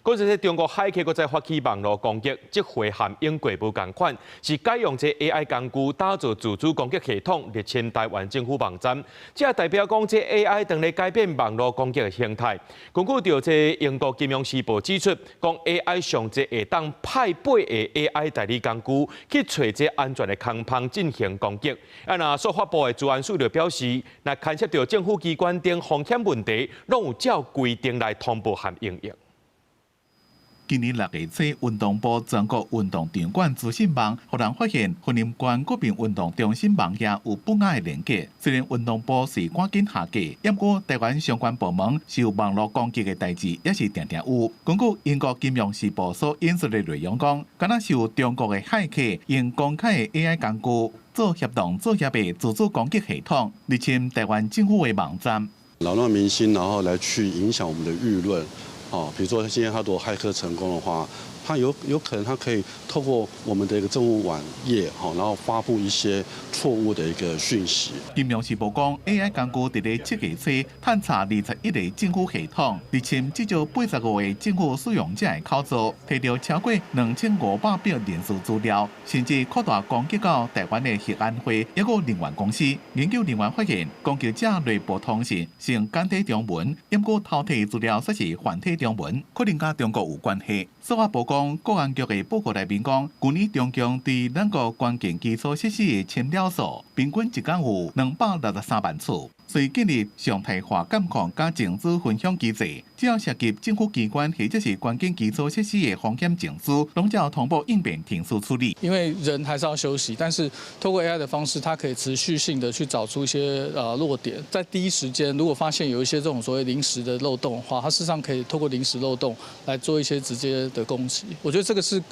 講這中國駭客閣再發起網路攻擊，這回和英國無仝款，是改用這 AI 工具打造自主攻擊系統，入侵台灣政府網站。這代表講，這 AI 正咧改變網路攻擊的形態。根據著這英國金融時報指出，講 AI 上濟會當派八個 AI 代理工具去揣這安全的空縫進行攻擊。啊，若司法部的資安署就表示，若牽涉著政府機關等風險問題，攏有照規定來通報和應用。今年6月初，運動部全國運動場館資訊網，予人發現雲林縣國民運動中心網頁有不雅的連結。雖然運動部是趕緊下架，毋過台灣相關部門受網路攻擊的代誌也是定定有。根據英國金融時報所引述的內容講，敢若是有中國的駭客用公開的 AI 工具做協同作業的自主攻擊系統，入侵台灣政府的網站，擾亂民心，然後來去影響我們的輿論。哦，比如說今天他如果駭客成功的話，他有可能他可以透過我們的一個政務網頁，哈，然後發布一些錯誤的一個訊息。金融時報講，AI 工具佇咧7月初探查21個政府系統，入侵至少85個政府使用者的口座，提著超過2500筆人事資料，甚至擴大攻擊到台灣的核安會抑閣能源公司。研究人員發現，攻擊者內部通訊是用簡體中文，毋過偷提資料卻是繁體中文，可能佮中國有關係。司法部講，國安局的報告內面講，舊年中共對咱國關鍵基礎設施的侵擾數，平均一工有263萬次。所以建立常態化監控佮情資分享機制，只要涉及政府機關或者是關鍵基礎設施的風險情資，攏照通報應變程序處理。因為人還是要休息，但是透過 AI 的方式，它可以持續性的去找出一些弱點，在第一時間如果發現有一些這種所謂臨時的漏洞的話，它事實上可以透過臨時漏洞來做一些直接的攻擊。我覺得這個是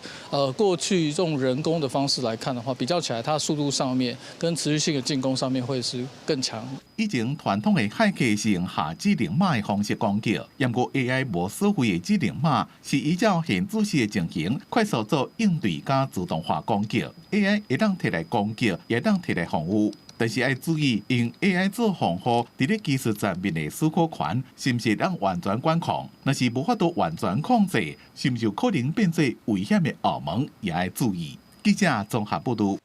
過去這種人工的方式來看的話，比較起來，它速度上面跟持續性的進攻上面會是更強。以前傳統的駭客是用下指令碼的方式攻擊，毋過 AI 無所謂的指令碼，是依照現主時的情形快速做應對佮自動化攻擊。AI 會當提來攻擊，也會當提來防禦，但是愛注意，用 AI 做防護，佇咧技術層面的許可權，是毋是會當完全管控？若是無法度完全控制，是毋是有可能變做危險的後門？也愛注意。記者綜合報導。